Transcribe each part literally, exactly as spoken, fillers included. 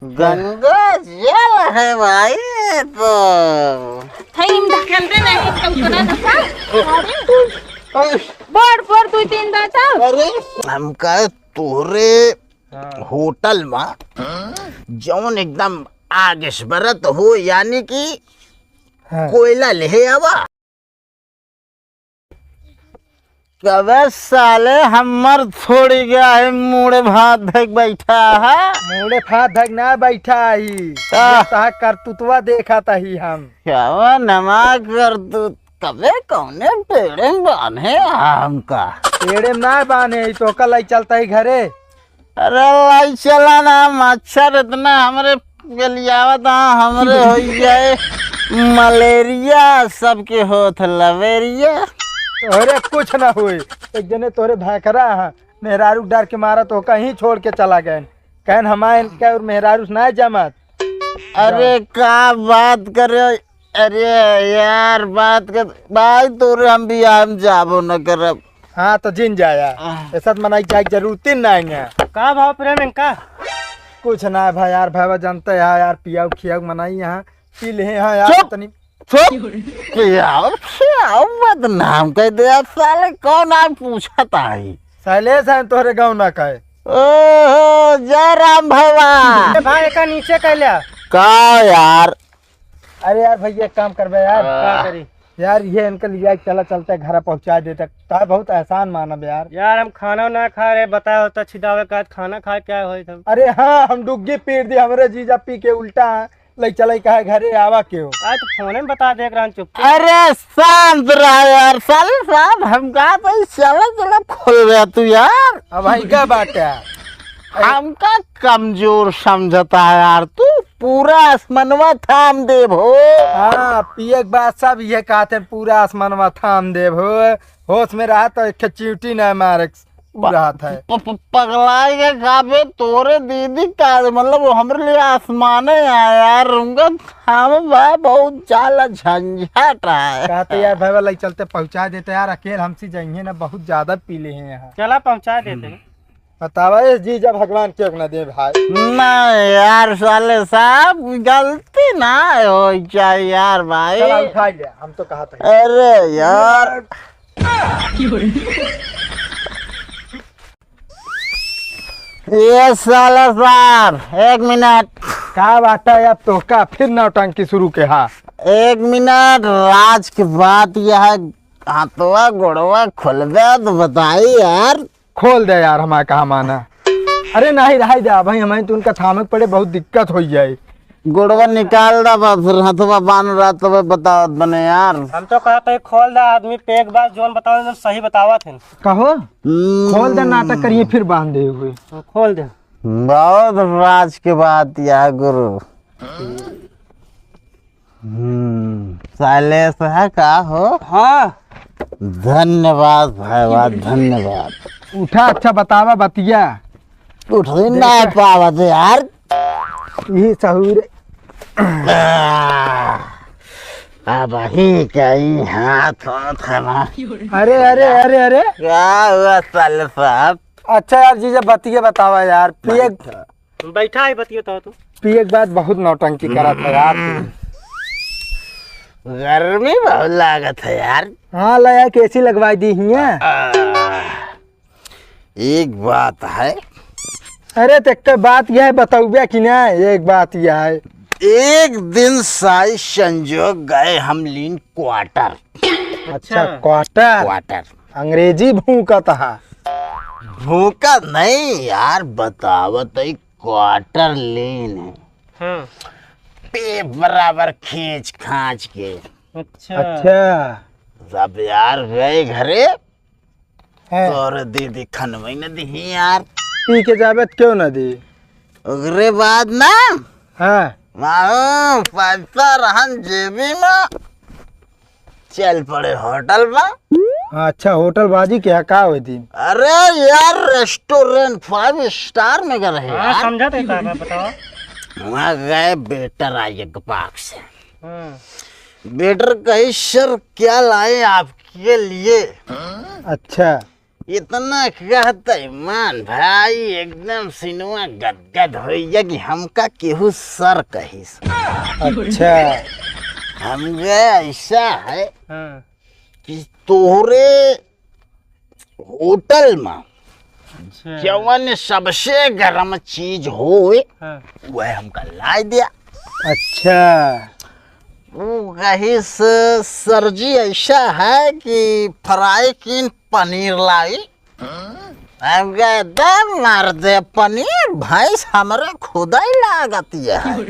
गंगा जल है भाई ये तो। थईम ढकेल दे नहीं तो उतना तो था। अरे, बड़ बड़ दुई तीन दाता। अरे, हमका तोरे हाँ। होटल मा जौन एकदम आग से बरत हो, यानी कि हाँ। कोयला ले आवा। कबे साले हमर थोड़ी गया है, मुड़े भात धक बैठा है। मुड़े भात धक ना बैठा ही। आह। ये तहा करतुतवा देखा तही हम। क्या नमा करतुत, कबे कौने पेड़े में बांधे हमका? पेड़े में ना बांधे ही, तो कल आई चलता ही घरे। अरे लाई चला ना, मच्छर इतना हमरे गलियावत, हाँ, हमरे हो जाए मलेरिया, सबके होत लवेरिया। अरे कुछ ना होए, एक जने तोरे भाखरा है, मेहरारू डर के मारा तो कहीं छोड़ के चला गए, कहन हमारे इनका और मेहरारू से ना जमत। अरे का बात करे, अरे यार, बात कर भाई, तोरे हम बियाह में जाबो न करब। हाँ, तो जिन जाया। आह। ऐसा तो मनाई जाए के जरूरत ही नहीं है। का भाव प्रेम इनका? कुछ ना है भाई यार, भाई जानते हैं यार, पियाऊ खियाऊ मनाई यहाँ, पी ले हैं, हाँ यार, चुप! तनी। चुप! पियाऊ खियाऊ बदनाम कर दे यार, साले कौन आए पूछत आई? शैलेश है तोहरे गाँव ना का है। ओहो, जय राम भगवान। ए भाई, एका नीचे कर लिया। का यार? अरे यार भैया, एक काम करबे यार। का करी? यार, ये इनके लिए चला, चलते घर पहुंचा देते, ता बहुत एहसान मानब यार। यार, हम खाना ना खा रहे, बताया होता छिदावे का, आज खाना खा क्या होई था? अरे हाँ, हम डुग्गी पीट दी, हमरे जीजा पी के उल्टा है, लई चलाई कहा घरे आवा के हो। आज तो फोने में बता दे रहा चुप। अरे शांत रहा यार, साले साहब, हम कहा भाई चला, चला खोल रहा तू यार। अब भाई का बात है? हमका कमजोर समझता है यार तू, पूरा आसमानवा थाम देब हो। हाँ, पिए के बाद सब ये कहते हैं, "पूरा आसमानवा थाम देब हो।" होश में रहा तो एक ठे चींटी ना मारे, उ प-, रहत है। प-, प-, पगलाई के काबे तोरे दीदी का, मतलब, वो हमरे लिए आसमाने है यार, उनका थाम बा बहुत ज्यादा झंझट है। कहते यार, भाई वाला चलते पहुँचा देते यार, अकेल हमसे जाइए ना, बहुत ज्यादा पी ले हैं यहाँ। चला पहुँचा देते हैं। बतावा ए जीजा, भगवान के ना दे भाई। नहीं यार साले साहब, गलती ना होई चाहे यार भाई। चला उठा लिया, हम तो कहा था। अरे यार। ये साला साहब, एक मिनट। का बात है अब तो, का फिर नौटंकी शुरू के हा? एक मिनट, राज के बात यह है, हाथवा गोड़वा खोलबे तो बताई यार। खोल दे यार, हमारा कहा माना। अरे नहीं, रहाई दे भाई, हमारे तो उनका थामे के पड़े, बहुत दिक्कत हो जाए। गोड़वा निकाल दा बस, फिर हथवा बांध रहा तबे बतावत बने यार। हम तो कहते हैं खोल दा, आदमी पे एक बार जोन बताओ, एकदम सही बतावत है। कहो? हम्म। खोल दे, नाटक करिए, फिर बांध दे हुए। हाँ, खोल दे। बहुत राज के बात यह गुरु। हम्म, शैलेश है का हो? हाँ। धन्यवाद भाईवा, धन्यवाद। उठा, अच्छा बतावा बतिया। उठ ही ना पावत यार। यही सहूर। आ, अब ही कहीं हाथ होत है ना। अरे, अरे, अरे, अरे। क्या हुआ साले साहब? अच्छा यार जीजा, बतिया बतावा यार। पिए बैठा। बैठा है, बतिया तो तू। पिए के बाद बहुत नौटंकी करा था यार तू। गर्मी बहुत लागत है यार। हाँ, ला यार, एसी लगवाई दी हिया। आ, एक बात है। अरे, तो एक बात यह है, बताऊबे कि ना, एक बात यह है। एक दिन साई संजोग गए हम लीन क्वार्टर। अच्छा, अच्छा। क्वार्टर। क्वार्टर। अंग्रेजी भूकत हा। भूकत नहीं यार, बतावत है, क्वार्टर लीन है। हाँ। पेट बराबर खींच खांच के। अच्छा। अच्छा। जब यार गए घरे, हाँ। तोरे दीदी खनवई न दिही यार। पी के जाबे त क्यों न दी? ओकरे बाद ना, हाँ। माहू, पैसा रहन जेबी में, चल पड़े होटल में। हाँ, अच्छा, होटल बाजी के का होई थी? अरे यार, रेस्टोरेंट फाइव स्टार में गए रहे हाँ, यार। समझा देता है, बताओ। वहाँ गए, वेटर आए एक बाग से। हाँ। वेटर कही, "सर, क्या लाए आपके लिए?" अच्छा। इतना कहते मान भाई, एकदम सिनुआ गदगद होइया कि हमका केहू सर कहिस। अच्छा। हमका ऐसा है हाँ। कि तोहरे होटल में अच्छा। जवन सबसे गरम चीज होए, हाँ। वह हमका लाइ दिया। अच्छा। वो कहिस, "सर जी, ऐसा है कि फ्राई कीन पनीर लाई।" हम कहे, "दे मार दे पनीर, भैंस हमरे खुदै लागत है।"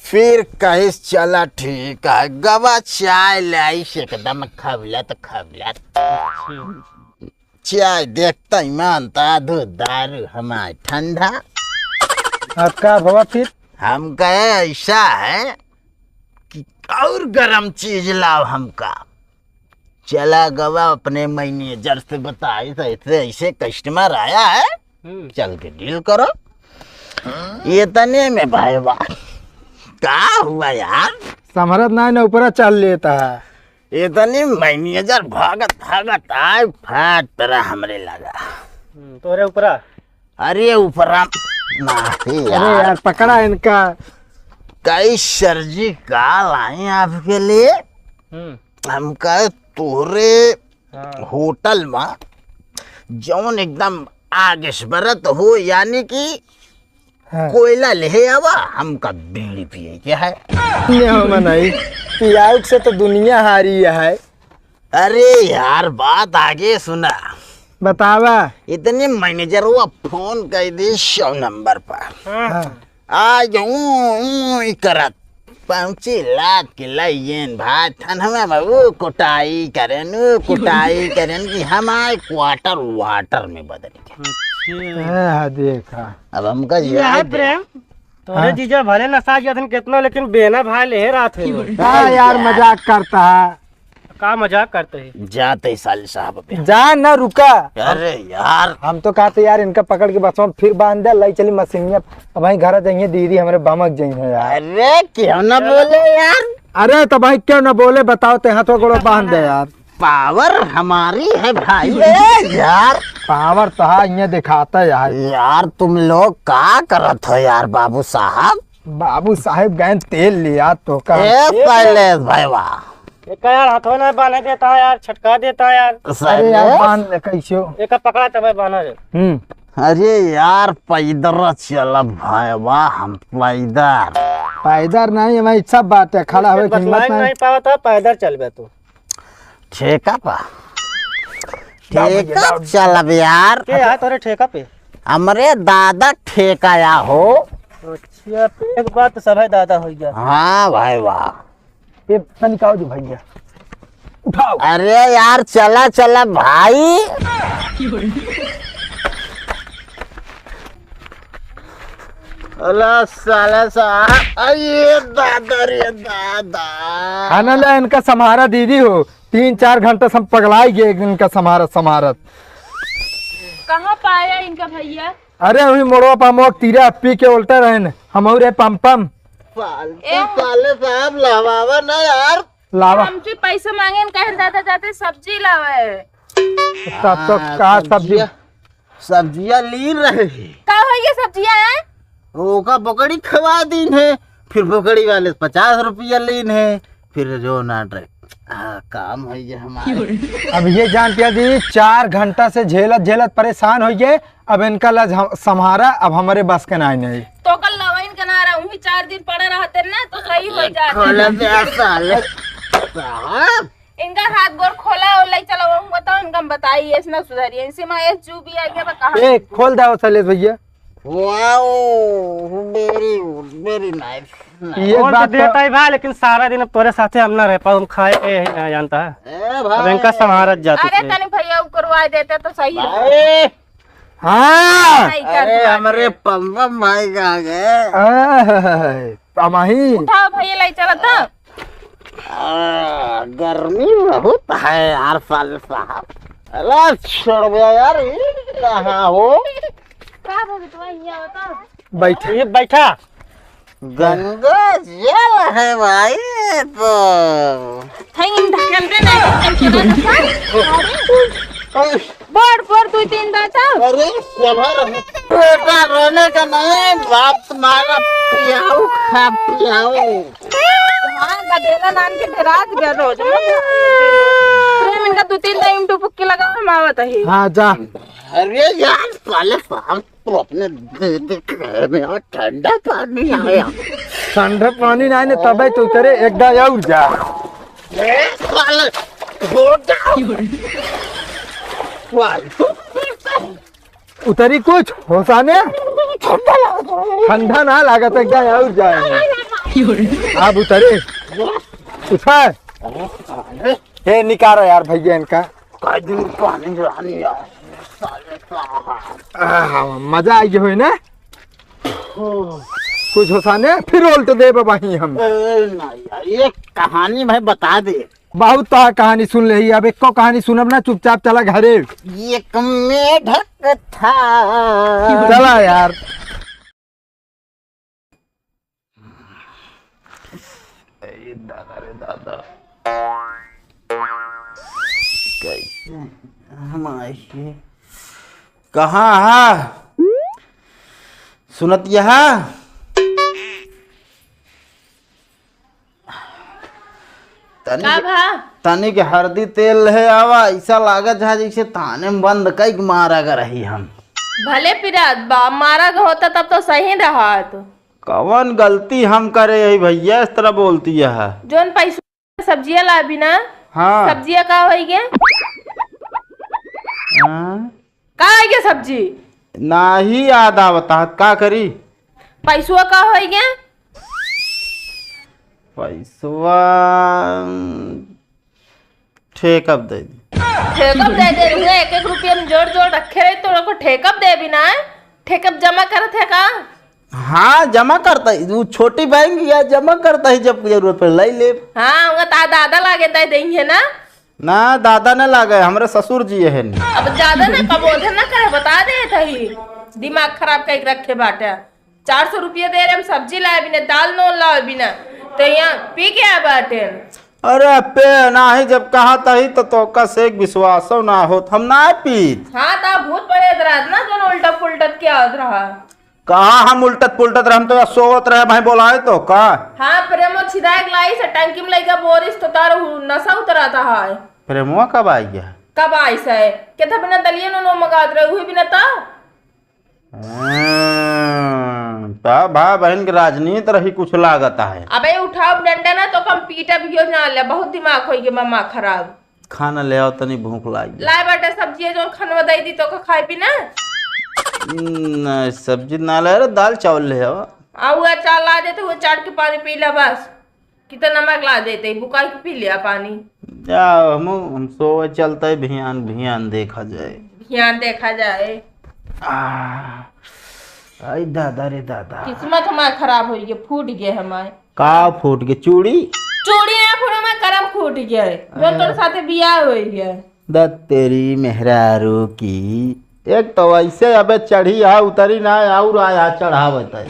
फिर कहिस, "चला ठीक है।" गवा चाय लाइस, एकदम खौलत खौलत। अच्छा। चाय देखते ही मानता, दूध दारू हमार ठंडा। अब का भवा फिर? हम कहे, "ऐसा है कि और गरम चीज लाओ हमका।" चला गवा अपने मैनेजर से बताइस, "ऐसे ऐसे कस्टमर आया है, हम्म। चल के डील करो।" इतने में भाई वाह, का हुआ यार? समरत ना, ना ऊपरा चल लेता है। इतने मैनेजर भागत भागत आए, फाट परा हमरे लगा। हम्म, तोरे ऊपरा? अरे ऊपरा नहीं अरे यार। यार, पकड़ा इनका। कहिस, "सर जी, कॉल आई आपके लिए।" हम्म। हम कहे, "तोरे हाँ। होटल में जौन एकदम आग से बरत हो, यानी कि हाँ। कोयला ले आवा, हमका बीड़ी पिए के है।" ने हो मनई, पियाउक से तो दुनिया हारी है। अरे यार, बात आगे सुना। बतावा। इतने मैनेजरवा फोन कर दी सौ नंबर पर। हाँ। आज ऊँ, ऊँ ही करत पहुँची लाद के लइयेन भाई, थनवा में ऊ कुटाई करेन, ऊ कुटाई करेन कि हमारे क्वार्टर वाटर में बदल गए। अच्छा। हाँ, देखा। अब हमका ये है याद है। प्रेम, तोरे हाँ। जीजा भले नसा गया था कितना, लेकिन बेना भाई ले रात है। हाँ यार, मजाक करता है। का मजाक करते हैं? जाते ही साले साहब पे। जा ना, रुका। अरे यार। हम तो कहते यार, इनका पकड़ के बसवा में फिर बांध दे, लाई चली मशीनिया। अब वहीं घर जाइए, दीदी हमरे बमक जाइए यार। अरे क्यों ना बोले यार? अरे तो भाई क्यों ना बोले, बताओ ते हाथों गोड़ो बांध दे यार। पावर हमारी है भाई। ए यार। पावर तो हाँ, ये दिखाता है यार। यार तुम लोग का करत हो यार बाबू साहब? बाबू साहब गए तेल लिया तो का? ए पहले भाई वाह। एका यार, हाथवा ना बांधे देता है यार, छटका देता है यार। अरे यार, बांध ले कैसे हो? एका पकड़ा तबे बांधा रे। हम्म। अरे यार, पैदर चलब भाई, वाह, हम पैदर। पैदर नहीं, हमारी इच्छा बात है, खड़ा होवे के हिम्मत नहीं। नहीं पावत है, पैदर चलबे तू। ठेका पा। जाओ भैया, ठेका जाओ। चलब यार। के यार तोरे ठेका पे? हमरे दादा ठेका या हो। अच्छा, एक बात तो सभे दादा हो गया। हाँ भाई वाह। ए, तनी का हो जी भैया, उठाओ। अरे यार, चला, चला भाई। अला साला साहब, अरे दादा रे दादा। खाना ला इनका सम्हारा दीदी हो, तीन चार घंटा से हम पगलाई गए इनका सम्हारत सम्हारत। कहाँ पाया इनका भैया? अरे वही मोड़वा पर हम तीरा पी के उल्टा रहन, हम और है पम पम। फालतू ए। साले साहब लहवावा ना यार। लावा। हमसे पैसे मांगे न कहे दादा जाते सब्जी लावे। तब तो हाँ, का सब्जी? सब्जिया, सब्जिया ली रहे। का हो ये सब्जिया है? ओका बकरी खवा दीन है, फिर बकरी वाले से पचास रुपया लीन है, फिर जो ना रे-, हाँ, काम है ये हमारे। अब ये जानते हैं जी, चार घंटा से झेलत झेलत परेशान हो गए, अब इनका लाज हम, सम्हारा, अब हमरे बस के नाई नहीं। तो कल लवाइन के ना रहा, वही चार दिन पड़े रहते ना, तो सही हो जाते। खोले दे साले। साहब। इनका हाथ गोड़ खोला और ले चलो, हम बताओ, इनका हम बताइए, ऐसे ना सुधरिए, इनसे मैं ये चू भी आ गया, तो कहाँ? ए, खोल दो शैलेश भैया। Wow, very good, very nice, nice। ये कौन बात तो तो देता है भाई, लेकिन सारा दिन अब तोरे साथे हम ना रह पाओ, हम खाए के यही ना जानता है। ए भाई। अब इनका सम्हारत जाते अरे थे। तनी भैया उकरवा देते तो सही रहता। भाई। हाँ। नहीं कर अरे पाते। हमरे पमपम भाई कहाँ गए? आह, पमाही। उठाओ भैया, ले चला था। आ, गर्मी बहुत है यार साले साहब। अरे छोड़ दे यार, ये कहाँ हो? का भगतवा हिया बता? बैठ। ये बैठा। गंगा जल है भाई ये तो। थैंक यू, ढकेल दे ना, ढकेल दे ना। अरे। बोर, बोर, दुइ तीन दाँत। अरे, कोल्हा रहे। बेटा, रोने का नहीं, बाप तुम्हारा पियाऊ खा पियाऊ। हाँ, गदेला नान के डेरात गया रोज। प्रेम इनका दुइ तीन टाइम डुबकी लगा, हम आवत ही। हाँ, जा। अरे यार, साले साहब, तो अपने दे दे के में और ठंडा पानी आया। ठंडा पानी ना आए, तबे तो उतरे, एक दाँत और जा। ए, साले, हो जा। वाह। उतरी कुछ, होसाने? ठंडा लागत है। ठंडा ना लागत है, एक दाँत और जाए। अब उतरे। उठा। ए, निकारो यार भैया इनका। का दिन पानी रानी यार, साले साहब। आह, मजा आई होई ना? कुछ होसाने, फिर उल्ट देब बाही हम। ए, ना यार, ये कहानी भाई बता दे। बहुत तो कहानी सुन लेही, अब एको कहानी सुनब ना, चुपचाप चला घरे। एक मेढक था। चला यार। ए दादा रे दादा, कैसे हम आए? कहाँ हा? सुनत यहा? तनी का के, भा? तनी के हरदी तेल ले आवा, ऐसा लागत है जैसे ताने में बंद कई के मारा ग रही हम। भले पिरात बा, मारा ग होता तब तो सही रहत। कवन गलती हम करे हई भैया, इस तरह बोलती है? जौन पैसा सब्जिया लाबी ना, हाँ। सब्जिया का होई गे? हाँ। का आई गे सब्जी? नाही याद आवता, का करी? पैसवा का होई गे? पैसवा ठेकब दे दी। ठेकब दे दे, उहे एक एक रुपया में जोड़ जोड़ रखे रही, तो ओको ठेकब देबी ना, ठेकब जमा करत है का? हाँ, जमा करता ही, वो छोटी बैंक या जमा करता ही, जब जरूरत पड़े, लाई ले। हाँ, उनका ता दादा लागे दे देंगे ना। ना, दादा न लागे, हमरे ससुर जी है न। अब ज्यादा ना कबोधन ना करे, बता दे थही, दिमाग खराब कइके रखे बाटे। चार सौ रुपया दे रहे, हम सब्जी लाए बिना, दाल नून लाए बिना, तो यहाँ पी के आए बाटे। अरे पे नाही, जब कहा तही तो तोका से एक विश्वासो ना होत, हम ना पीत। हाँ, ता भूत परेत रहत ना, जौन उल्टा पुल्टत के आवत रहा। कहाँ हम उल्टत पुल्टत रहे, हम तो सोवत रहे, भाई बोलाए तो का? हाँ, प्रेमो छिदाए के लाई से टंकी में लइका बोरिस तो तार हु-, नशा उतराता है। प्रेमवा कब आई गया? कब आई से? के था बिना दलिया नून मंगात रहे, उही बिना ता? हम्म, तब भाई बहन के राजनीति रही कुछ लागत है। अबे उठाओ डंडा ना तो कम पीटा भी हो ना ले, बहुत दिमाग होई गे मामा खराब। खाना ले आओ, तनी भूख लागी। लाए बाटे सब्जी है, जौन खनवा दे दी तो का खाए पी ना? नहीं, सब्जी ना ले, अरे दाल चावल ले आओ। आ, वो अचार ला देते, वो चाट के पानी पी ले बस। कि तो नमक ला देते, बुकाई के पी लिया पानी। जाओ, हम, हम सोवे चलते, भियान, भियान देखा जाए। भियान देखा जाए। आ, आई दादा रे दादा। किस्मत हमार खराब होई गे, फूट गे हमार। का फूट गे? चूड़ी? चूड़ी ना फूट, हमार करम फूट गे। जौन तोर साथे बियाह होई गे। द तेरी मेहरारू की, एक तो वैसे अबे चढ़ी है, उतरी ना, और आया चढ़ावत है।